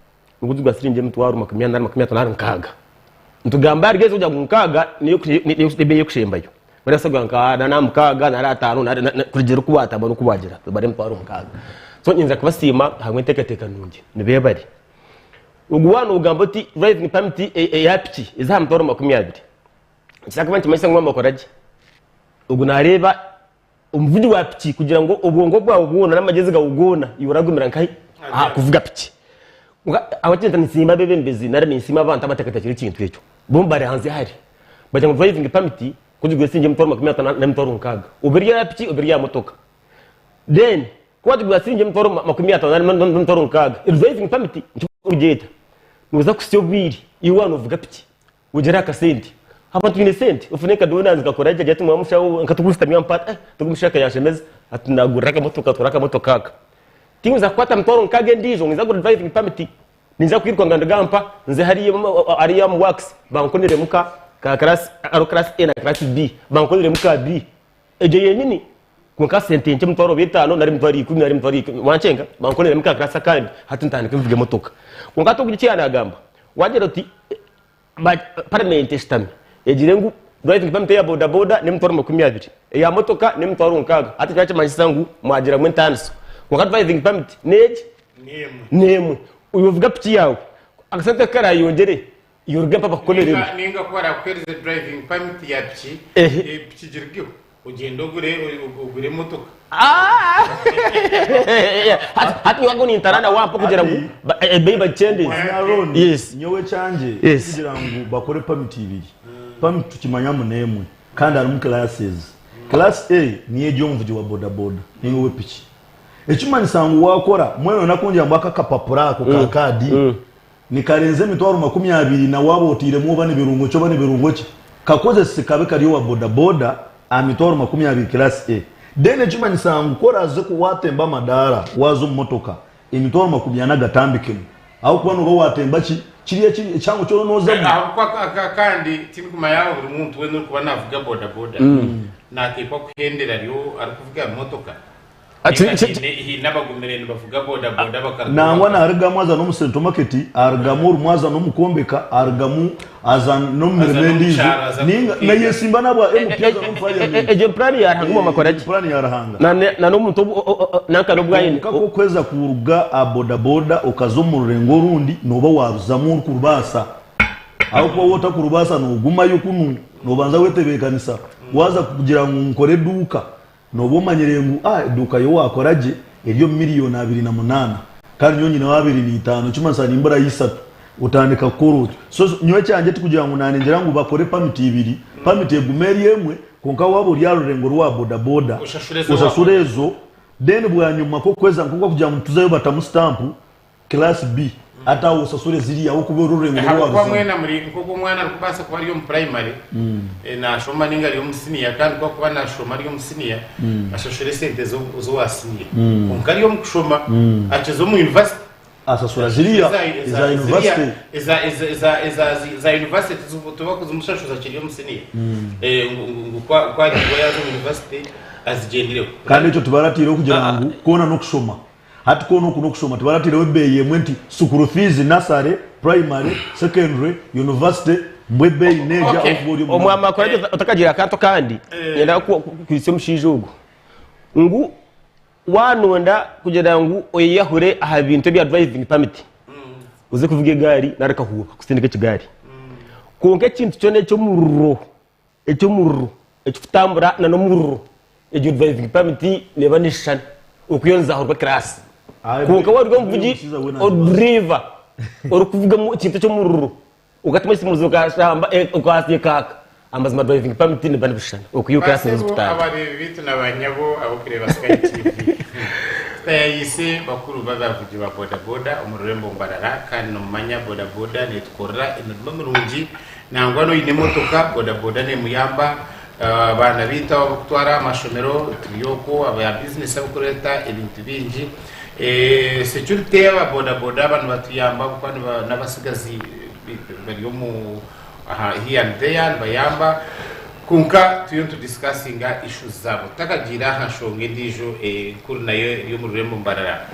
niguza kugura siringi emitwaro makumi ana makumi ataano ahari nkaaga. Nitugamba ahari ezo kugira ngu nkaaga niyo ebeeyi erikusembayo. Orabaasa kugura nka ana mukaaga nari ataano kurugiirira oku waatamba n'oku waagira bari emitwaro mukaaga. So niinyenda kubasiima ahabw'enteekateeka nungi. Nibeebare. Ogu waaba nogamba oti driving permit eya piki eza aha mitwaro 20, nikyo nikimanyisa ngu waaba nokora gye. Ogu nareeba omuvugi wa piki kugira ngu obwongo bwawe bwona n'amagyezi gawe goona iwe oragumira nkahi? Aha kuvuga piki. Kwonka ahabw'enki ninsiima abeebembezi nari ninsiima abantu abateekateekire ekintu ekyo, bo bari hanze hare bagira ngu driving permit ku ogigura esiringi emitwaro 50 n'emitwaro 60 obe eri eya piki obe eri eya motoka. Then Ku waatugura siringi emitwaro 50 n'emitwaro 60, driving permit nikyo barikugyeta. Nooza kuhitsya obwire iwe waaba noovuga piki ogyere aha kasente. Abantu baine sente, ofune nka Donald nkakora gye agira ati mwamushaho nka turikushutamya omu paaka, ogu omushaija ka yanshemeza ati naagurira akamotoka twara akamotoka aka. Tinkuza kukwata mitwaro nkaaga endiijo ngu ninza kugura driving permit, ninza kwiruka nga nduge aha mpa nze hariya hariya omu works bankoneremu ka ka class hariho class A na class B bankoneremu ka B. Egyo yenyini kwonka sente nkye emitwaro etaano nari emitwaro ikumi nari emitwaro ikumi wankyenga bankoneremu ka class akandi hati ntandike nvuge emotoka. Kwonka hati ogu eki yaanagamba wagira oti ba parliament eshutami egire ngu driving permit eya boda boda n'emitwaro 20 eya motoka n'emitwaro 60 hati ekyo kyakimanyisa ngu mwagiramu entaaniso kwonka driving permit n'egi n'emwe iwe vuga piki yaawe akasente kukarayongyere Yoruga mpaka kukomererwa. Ninga ninga ku barakuhereze driving permit ya piki, Ehe. eh, piki girugeho ogyende ogure ogure emotoka. Hati hati nyowe ago nintarana wampa kugira ngu ba- ebeeyi bagikyendeeze. Mwana Aaron, Yes. nyowe ekyangye Yes. kugira ngu bakore pamiti ibiri pamiti tukimanyamu n'emwe kandi harimu classes class A niyo egi omuvugi wa bodaboda ninga ow'epiki ekimanyisa ngu wakora mbwenu nakungira ngu aka akapapura ako ka kaadi Nikarenza emitwaro 20 na waaba otairemu oba ni birungo ki oba ni birungo ki, kakozese kabe kari owa boda boda aha mitwaro 20 class A. Then ekimanyisa ngu ku oraaze ku waatemba amadaara waaza omu motoka, emitwaro 40 agatambikemu ahabw'okuba nooba waatemba ki? Kiri eki ekihango kyona noozamu. Ahabw'okuba kandi tindikumanya yaaba buri muntu weena orikuba naavuga boda boda naateekwa kuhendera ari arikuvuga motoka. Haine abagumire nibavuga bodaboda bakaruga Nangwa narugamu aza n'omu Central Market, arugamu orumwe aza n'omu kwombeka, arugamu aza n'omu mirimo endiijo, ninga nayesimba n'abwa MP aza n'omu Parliament. Egyo puraani ya Ruhanga omwami akora gye. Puraani ya Ruhanga. Na n'omuntu nanka n'obu aine. Kwonka ku okweza kuruga aha bodaboda okaza omu rurengo orundi, nooba waaruzamu orikurubaasa. Ahabw'okuba waaba otakurubaasa noogumayo kunu, noobanza wetebeekanisa. Waaza kugira ngu nkore eduuka, Nooba omanyire ngu eduuka ei waakora gye eri omu miriyoni 28 kandi nyowe nyineho 25 ekimanyisa nimburayo ishatu otandika kukora otyo. So nyowe ekyangye tikugira ngu naningira ngu bakore pamiti ibiri, pamiti egume eri emwe kwonka waaba ori aha rurengo rwa boda boda oshashure ezo then bwanyima k'okweza nk'oku barikugira ngu nituzayo batamu sitampu Class B ati aho osasure ziriya ahabw'okuba oru orurengo Ahabw'okuba rwaruzamu. mwena muri nk'oku omwana arikubaasa kuba ari omu purayimare naashoma nainga ari omu siniya kandi ku arikuba naashoma ari omu siniya ashashure esente z'owa siniya. Kwonka ari omu kushoma akiza omu yunivasite. Asasura ziriya eza university. Eza university tibakuzimushashuza akiri omu siniya. Ngu ku arikuba yaaza omu university azigyendereho. Kandi ekyo tibarataireho kugira ngu kwona n'okushoma. Hati kwona oku n'okushoma tibarataireho ebeeyi emwe nti sukuru fees, nursery, primary, secondary, university mbu ebeeyi n'egi ahabw'okuba ori omu. Omwami akora gye otakagira akaato kandi niinyenda kuhitsya omushaija ogwo ngu Wanonda kugira ngu oyeyahure aha bintu ebya driving permit oze kuvuga egaari nari kahuuba kusindika ekigaari. Kwonka ekintu kyona eky'omuriro eky'omuriro ekikutambura na n'omuriro egyo driving permit neeba neshushana okwihaho nizahurwa class. Kwonka waaba ori omuvugi driver orikuvuga ekintu eky'omuriro Okatuma ekisumurizo okashamba okatsya ekaaka amazima driving permit nibiba nibishushana okwiha class Basebo zikutandika. abareebi baitu na banyabo ab'okureeba Sky TV. Tutayayiise bakuru b'abavugi ba bodaboda omu rurembo Mbarara kandi nimumanya bodaboda netukorera emirimo mirungi nangwa n'oine emotoka bodaboda nemuyamba abaana baitu abo ab'okutwara aha mashomero turi okwo aba bizinesi abarikureeta ebintu bingi. Security aba bodaboda aba nibatuyamba ahabw'okuba n'abatsigazi bari omu here and there nibayamba kwonka turiyo nitudisikasinga issues zaabo. Tutakagiire aha nshonga endiijo enkuru nayo eri omu rurembo Mbarara,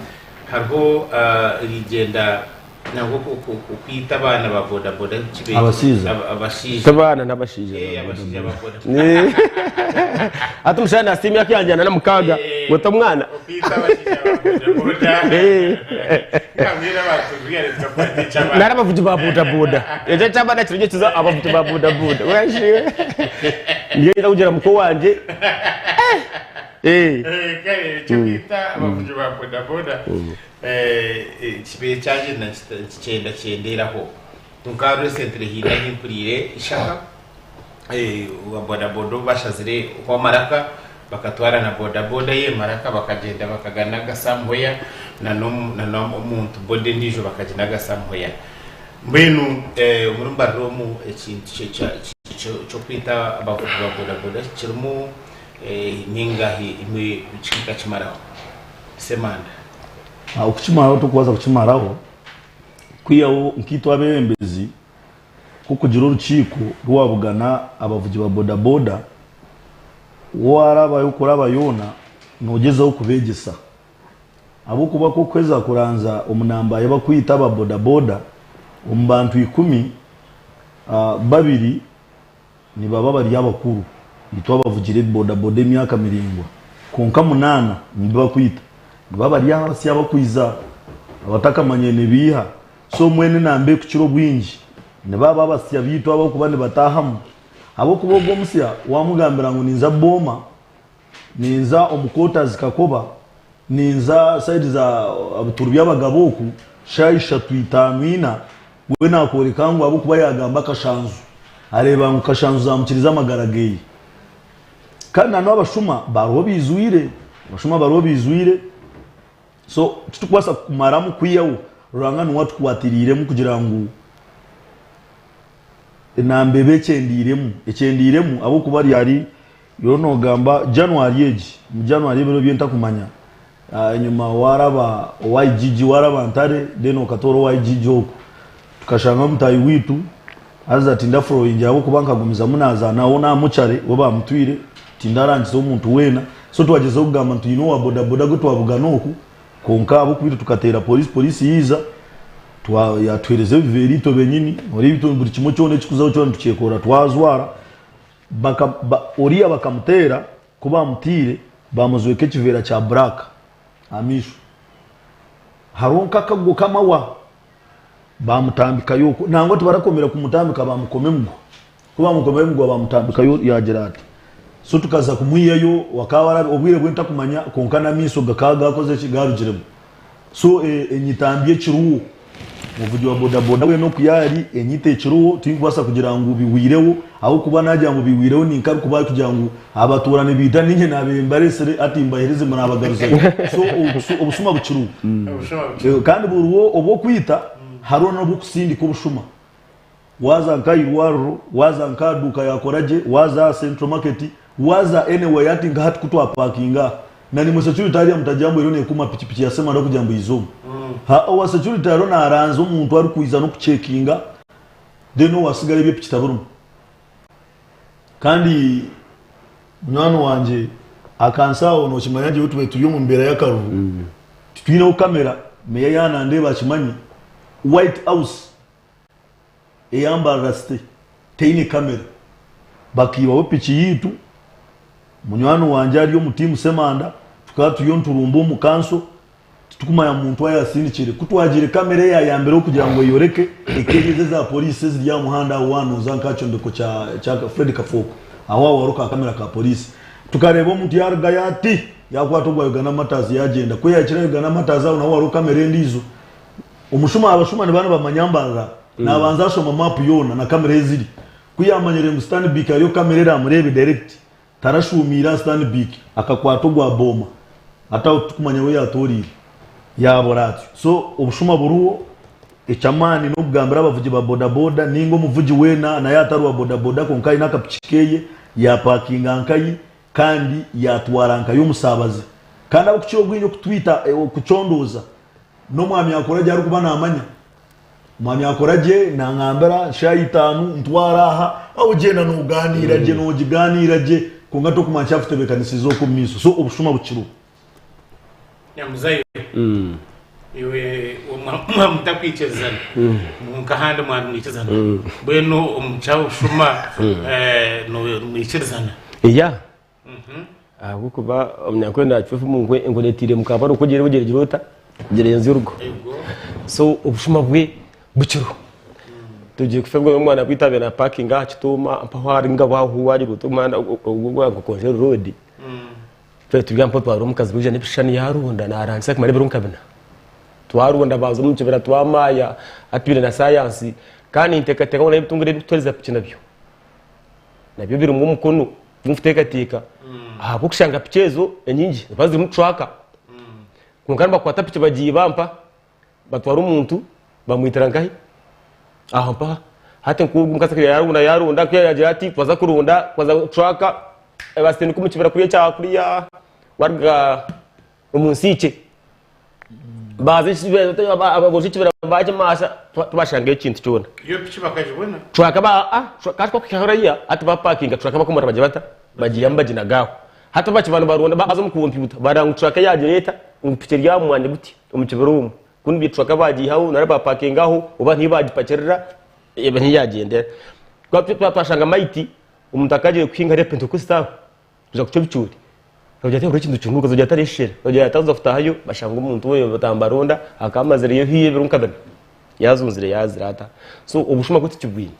hariho erigyenda nangwa okwita abaana ba bodaboda Abashaija. Abashaija. Ti baana n'abashaija Eh, ba abashaija ba bodaboda. bodaboda. Hati omushaija naasiima emyaka yangye 46 ngu oti omwana. Okwita abashaija ba bodaboda. Eh. Nkabwira abantu really tukakwata eky'abaana. Nari abavugi ba bodaboda. Ekyo eky'abaana kiri kiza abavugi ba bodaboda. Weshi. Niyo nyenda kugira muko wangye. Eh. Eh, kare ekyokwita abavugi ba bodaboda Ekibaire kyagyenda nikikyendakyenderaho kwonka recently haine ahu mpuriire ishaka aba bodaboda obu bashazire ho amaraka bakatwara na bodaboda ye maraka bakagyenda bakaganaga somewhere na n'omuntu body endiijo bakaginaga somewhere. Mbwenu omuri Mbarara omu ekintu ky'okwita abavugi ba bodaboda kirimu ninga imwe kikakimaraho? Ssemanda. Okukimaraho tikubaasa kukimaraho kwihaho nkaitwe abeebembezi nk'okugira orukiiko rwabugana abavugi ba bodaboda, waarabayo kuraba yoona noogyezaho kubeegyesa ahabw'okuba ku orikuheza kuranza omu namba y'abakwita aba bodaboda, omu bantu ikumi, babiri Nibaba bari abakuru, itwe abavugire bodaboda emyaka miraingwa, kwonka munaana nibibakwita. Nibaba bari abasya abakwiza, abatakamanyire nibiiha. So mbwenu enamba erikukira obwingi nibaba abasya baitu abarikuba nibataahamu. Ahabw'okuba ogwo omusya wamugambira ngu ninza Booma, Ninza omu quarters Kakoba, ninza side za Buturu Byabagabo oku, shaaha ishatu, itaano, ina, we nakworeka ngu ahabw'okuba yagamba Kashanzu, areeba ngu Kashanzu zamukiriza amagara geye. Kandi na n'abashuma bariho baizwire, abashuma bariho baizwire, so titukubaasa kumaramu kwihaho, Ruhanga niwe atukwatiriiremu kugira ngu enamba ebe ekyendiiremu, ekyendiiremu ahabw'okuba ryari Iwe nogamba January egi, omu January ebiro ebi ntakumanya, enyima waraba owa IGG waraba Ntare then okatoora owa IGG oku. Tukashanga mutaahi waitu haza tindafurowingi ahabw'okuba nkagumizamu nazaana hoona aha mucare we bamutwire tindarangiza omuntu weena. So twagyezaho kugamba nti twine owa bodaboda agu twabugana oku kwonka ahabw'okuba itwe tukateera polisi, polisi yaija yatuhereza ebiveera itwe benyini, noreeba itwe buri kimwe kyona ekikuzaho kyona nitukyekorera twajwara. Baka, ba, oriya bakamuteera, ku baamutaire, baamujweka ekiveera kya buraaka aha maisho. Hariho nk'akago k'amahwa, baamutambikayo okwo. Nangwa tibarakomire kumutambika, baamukoma emiguha. Ku baamukomire emiguha baamutambikayo yaagira ati. So tukaza kumwihayo, akaba ari obwire bwe ntakumanya, kwonka n'amaisho gakaba gaakozire ki? Gaarugiremu. So enyitambi ekiriho, omuvugi wa bodaboda weena oku yaari, enyito ekiriho, tinkubaasa kugira ngu bihwireho ahabw'okuba naagira ngu bihwireho ninka arikuba arikugira ngu abatuura nibaita niinye naabaire mbareetsire hati mbaheereze murabagaruzayo. So obushuma bukiriho. Kandi buriho obw'okwita hariho n'obw'okusindika obushuma. Waaza nk'aha irwariro, waaza nk'aha duuka yaakora gye, waaza aha Central Market, waaza anywhere hati nka hati ku twapakinga aha, na nimwe security hariya mutagira ngu eriyo neekuuma pikipiki ya Ssemanda kugira ngu eize omu. Ha owa security ariho naranzya omuntu arikwiza n'okucekinga then owasigara eby'epiki tabirimu. Kandi munywani wangye akansi aho nokimanya nyowe tubaire turi omu mbeera y'akaruru titwineho kamera meya yaanandeeba akimanye White House eya Mbarara City teine kamera bakaibaho piki yaitu munywani wangye ari omu tiimu Semanda tukaba turiyo niturumba omu kanso Titukumanya muntu ayasindikire. Ku twagiire kamera eyayambireho kugira ngu eyoreke ekeereza eza poriisi eziri aha muhanda aho waaba nooza nk'aha kyombeko kya Fred Kafooko. Aho aho hariho ka kamera ka poriisi. Tukareeba omuntu yaarugayo ati, yaakwata ogwa Uganda Martyrs yaagyenda. Ku yaahikire aha Uganda Martyrs aho naho hariho kamera endiijo. Omushuma, abashuma nibaba nibamanya mbarara. Naabanza ashoma maapu yoona na kamera ahu ziri. Ku yaamanyire ngu Stanbic hariyo kamera eraamureebe direct, Tarashuumiire aha Stanbic akakwata ogwa Booma hati aho titukumanya ahu yatooriire yaabura atyo. So obushuma buriho, eky'amaani n'okugambira abavugi ba bodaboda ninga omuvugi weena naye atari wa bodaboda kwonka aine akapiki keeye yapakinga nkayi kandi yaatwara nkayi omusaabaze. Kandi ab'okukira obwingi okutwita okucondooza n'omwami akora gye arikuba naamanya. Omwami akora gye nangambira shaaha itaano ntwara aha aho ogyenda noganiira gye nogiganiira gye kwonka tokumanya ekyakutebekanisiize okwo omu maisho so obushuma bukiriho. Nyamuzayo iwe mwaba mutakwikirizana kwonka ahandi mwaba nimwikirizana mbwenu omu ky'obushuma nimwikirizana? Iya ahabw'okuba omunyankore naacwa efumu ngu engoni etiire mu kaabare okwo ogyere ogyere ota gyerenzya orugo. So obushuma bwe bukiriho. Tugiye kufa omwana gwaitu abaire napakinga aha kituuma mpaho ahari ngabo ahu waagira oti omuhanda ogwa Nkokonjeru road. Twaba turi mpaho twareeba omukazi waija n'ebishushani yaaronda naarangisa kumara ebiro nka bina. Twaronda baaza omu kibira twamaaya hati twine na sayansi kandi ninteekateeka ngu n'ebitongore ebirikutuheereza piki nabyo nabyo birimu omukono Nkuteekateeka ahabw'okushanga piki ezo enyingi niziba zirimu tracker kwonka nibakwata piki bagiiba mpa batwara omuntu bamwitira nkahi aho mpaha hati nk'ogu omukazi akaba yaarunda yaarunda ku yaagira ati twaza kurunda twaza tracker ebasindika omu kibira kuriya ekya kuriya waruga omu nsiikye Baaza aboojo ekibira baakimaasha tibashangayo ekintu kyona. Iyo piki bakagibona? Turaka ba ah ka twakuhika hariya hati bapakinga turaka bakomora bagira bata bagiihamu baginaga aho. Hati bakiba nibaronda baaza omu kompyuta bareeba ngu turaka yaagireeta ngu piki eri aha mwanya guti omu kibira omu. Ku nibyo turaka baagiihaho nari baapakinga aho oba niyo baagipakirira eba niyo yaagyendera. Twashanga maiti omuntu akaba agiire kuhinga hariya Pentekoste aho. Kuza kucwa ebicoori nogira oti hariho ekintu kinuuka ogira oti areshera ogira ati aza kutahayo bashanga omuntu we batambaronda akaba amazireyo hiihi ebiro nka bina yazunzire yazira ata so obushuma bwo tikibwine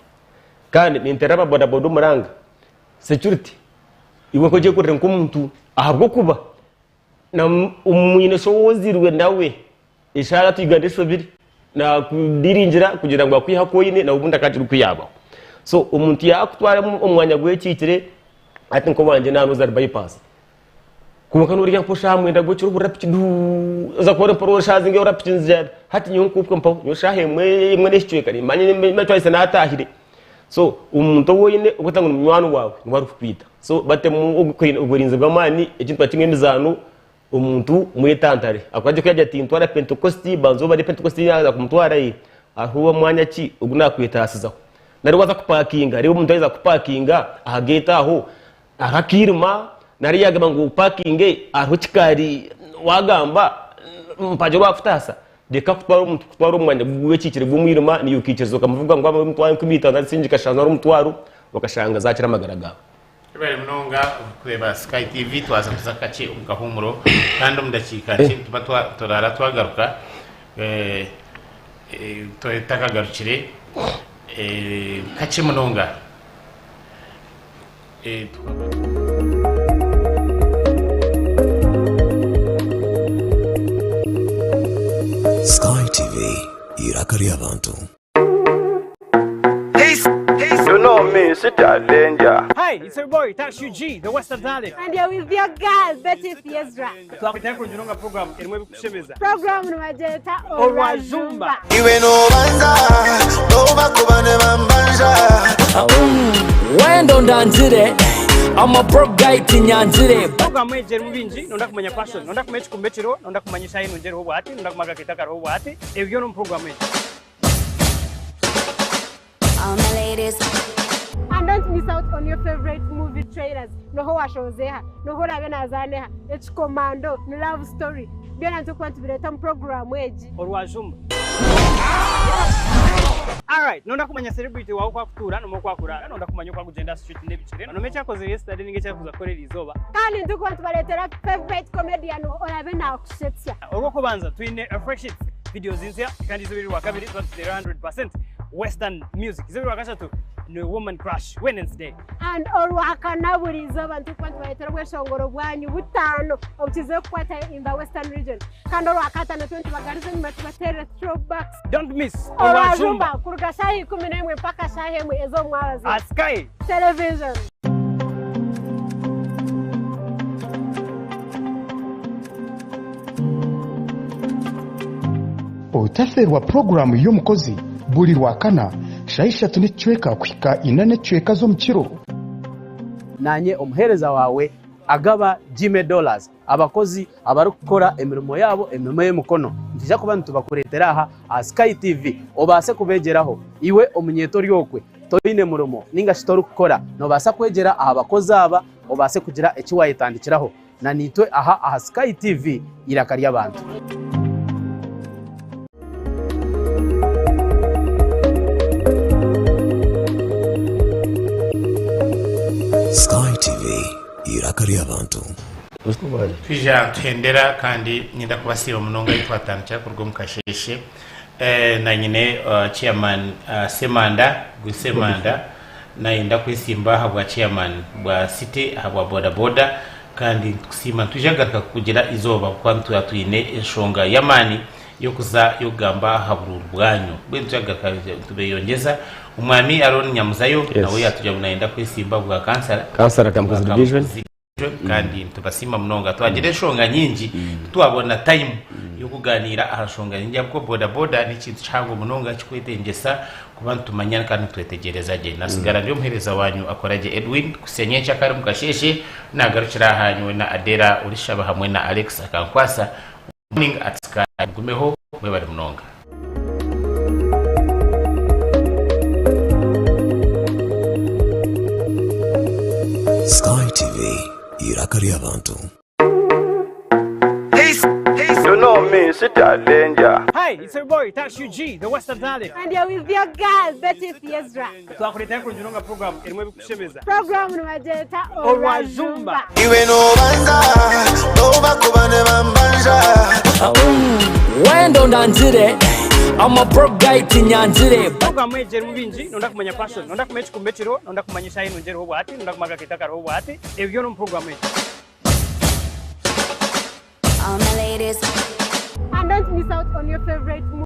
kandi ninterera aba boda boda omuranga security iwe nk'ogyekorere nk'omuntu ahabw'okuba na omwine sho ou ozairwe nawe Eshaara twigana eshobire nakudiringira kugira ngu akwihe aku oine nawe obundi akagira oku yaabaho. So omuntu yaakutwara omu mwanya gwekiikire hati nk'owangye naaba ari bypass kwonka noorya nk'oshaaha mwenda gw'ekiro ohurira piki duuuu oza kuba ori oshaaha zingahi ohurira piki nizigyenda hati nyowe nk'okwe mpaho nyowe shaaha emwe emwe n'ekicweka niimanya nimba twahisa naatahire. So omuntu ou oine orikweta ngu ni munywani waawe niwe arikukwita. So batemu oburinzi bw'amaani ekintu bakimwe emizaano. Omuntu mwetantare. Ahakuba ku yaagira ati, Ntwara Pentekositi, banza obare Pentekositi yaaza kumutwara ye, hariho mwanya ki ogu naakwetaasizaho? Nari waaza kupakinga, reeba omuntu yaija kupakinga aha geeti aho, hariho akairima, nari yaagamba ngu opakinge, hariho ekikaari waagamba mpagire owaakutaasa. Reka kutwara omuntu kutwara omu mwanya gwekiikire gw'omwirima, naiwe okaikiriza okamuvuga ngu abe emitwaro 50,000 nari siingye kashanju nari omutwaro, okashanga zaakira amagara gaawe. Webare munonga orikureeba Sky TV twaza kuza kakye omu kahuumuro kandi omu dakiika nkye nituba turaara twagaruka tutakagarukire kakye munonga. Sky TV, eiraka ry'abantu. You know me, Sita Danger. Hi, it's your boy Tash UG, the Western Talent. And you're with your girl, Betty Fiezra. Twakwitaho kurungi nga program erimu ebikushemeza. Program nibagyeta Orwajumba. Iwe nobanza noba kuba nebambanja Wendo ndangire. I'm a broke guy tinyangire. Programu egi erimu bingi, nonda kumanya passion, nonda kumanya ekikumba ekiriho, nonda kumanya eshaaha enungi eriho obwahati, nonda kumanya akakeito akariho obwahati, ebyo byona omu programu egi. All my ladies. And don't miss out on your favorite movie trailers. Noho washozeha, noho orabe nazaneha, ekikomando, ni love story. Byona nitukuba nitubireeta omu programu egi. Orwajumba. Alright, nonda kumanya celebrity wawe oku akutuura nomwe oku akuraara, nonda kumanya oku akugyenda aha street n'ebigyere, nomwe eki akozire yesterday ninga eki arikuza kukora eriizooba. Kandi nitukuba nitubareetera favorite comedian orabe nakushetsya. Orw'okubanza twine Fresh Hits, videos nsya kandi izooba eri Rwakabiri tuba nituteera 100% Western music. Izooba eri Rwakashatu ni Woman Crush Wednesday. And Orwakana buri izooba nitukuba nitubareetera obweshongoro bwanyu butaano obukizire kukwatayo in the Western region. Kandi Orwakataano tube nitubagariza enyima tubateerere throwbacks. Don't miss Orwajumba kuruga shaaha 11 mpaka shaaha 1 ez'omwabazyo. Aha Sky Television. Otafeerwa puroguraamu y'omukozi buri Rwakana shaaha ishatu n'ekicweka kuhika ina n'ekicweka z'omukiro. Naanye omuheereza waawe agaba Jimmy Dollars, abakozi abarikukora emirimo yaabo emirimo y'emikono. Nitwija kuba nitubakureetera aha aha Sky TV obaase kubeegyeraho. Iwe omunyeeto ori okwe toine murimo ninga shi torikukora, noobaasa kwegyera aha bakozi aba obaase kugira eki waayetandikiraho. Na naitwe aha aha Sky TV eiraka ry'abantu. Sky TV, eiraka ry'abantu. Twija nituhendera kandi nyenda kubasiima munonga ahu twatandikira kuruga omu kasheeshe na nyine chairman Ssemanda gwe Ssemanda nayenda kwesimba ahabwa chairman bwa city ahabwa boda boda kandi nitukusiima nitwija kugaruka kukugira eizooba ahabw'okuba nituba twine enshonga y'amaani y'okuza y'okugamba aha buruuru bwanyu. Mbwenu nitwija kugaruka nitubeyongyeza. Omwami Arooni Nyamuzayo nawe yatugira ngu nayenda kwesimba ahabwa kansara. Kansara Kamukuzi Division. Kandi nitubasiima munonga. Twagira enshonga nyingi titwabona time y'okuganiira aha nshonga nyingi ahabw'okuba boda boda n'ekintu kihango munonga ekikwetengyesa kuba nitumanya kandi nitwetegyereza gye. Nasigara ndi omuheereza wanyu Akoragye Edwin kuhitsya nyenkyakare omu kasheeshe nagarukira aha nyowe na Adera Orishaba hamwe na Alex Akankwasa Morning at Sky. Mugumeho mwebare munonga. Sky TV, eiraka ry'abantu. You know me, sit danger. Hi, it's your boy Tash UG, the Western Talent. And you're with your girl, Betty Fiezra. Twakureetera kurungi munonga program erimu ebikushemeza. Program nibagyeta Orwajumba. Iwe nobanza nobakuba ne bambanja. Wendo ndangire I'm a broke guy tinyangire. Program egi erimu bingi, nonda kumanya passion, nonda kumanya ekikumba ekiriho, nonda kumanya eshaaha enungi eriho obwahati, nonda kumanya akakeito akariho obwahati, ebyo byona omu program egi. All my ladies. And don't miss out on your favorite movie.